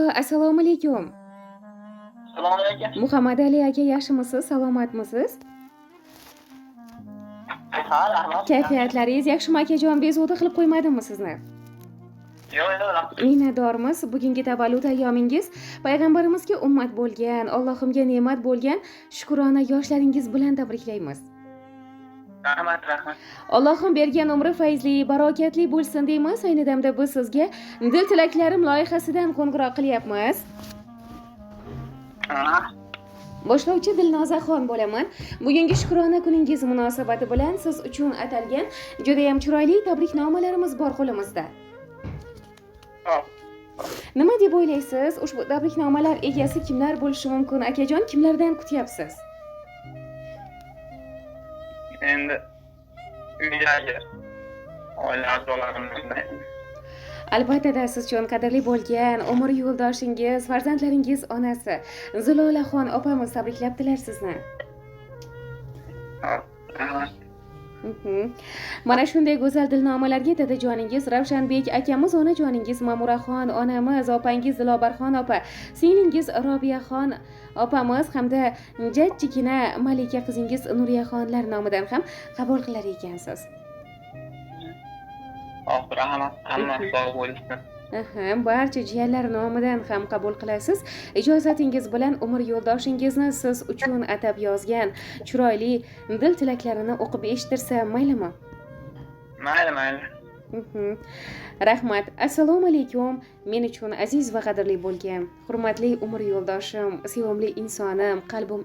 Alo, assalomu alaykum. Assalomu alaykum. Muhammadali aka, yaxshimisiz, salomatmisiz? Ha, rahmat. Kayfiyatlaringiz yaxshimi, akajon? Bezovta qilib qo'ymadimmi sizni? Yo'q, yo'q, rahmat. Minnatdormiz. Bugungi tavallud ayyomingiz payg'ambarimizga ummat bo'lgan, Allohimga ne'mat bo'lgan shukrona yoshlaringiz bilan tabriklaymiz. Rahmat, rahmat. Allohim bergan umri fayzli, barokatli bo'lsin deymiz. Ayni damda biz sizga "Dil tilaklarim" loyihasidan qo'ng'iroq qilyapmiz. Ha. Boshlovchi Dilnozaxon bo'laman. Bugungi shukrona kuningiz munosabati bilan siz uchun atalgan judayam chiroyli tabriknomalarimiz bor qo'limizda. Hop. Nima deb o'ylaysiz, ushbu tabriknomalar egasi kimlar bo'lishi mumkin, akajon? Kimlardan kutyapsiz? Endi uydagi oila a'zolarimdan. Albatta, siz uchun qadrli bo'lgan umr yo'ldoshingiz, farzandlaringiz onasi Zulolaxon opamiz tabriklabdilar sizni. Hop, rahmat. Mana shunday go'zal dilnomalarga dadajoningiz Ravshanbek akamiz, onajoningiz Ma'muraxon onamiz, opangiz Dilobarxon opa, singlingiz Robiyaxon opamiz hamda jajjigina Malika qizingiz Nuriyaxonlar nomidan ham qabul qilar ekansiz. Hop, rahmat. Hammasi sog' bo'lsin. Aha, barcha jiyanlar nomidan ham qabul qilasiz. Ijozatingiz bilan umr yo'ldoshingizni siz uchun atab yozgan chiroyli dil tilaklarini o'qib eshittirsam, maylimi? Mayli, mayli. Rahmat. Assalomu alaykum. Men uchun aziz va qadrli bo'lgan hurmatli umr yo'ldoshim, sevimli insonim, qalbim.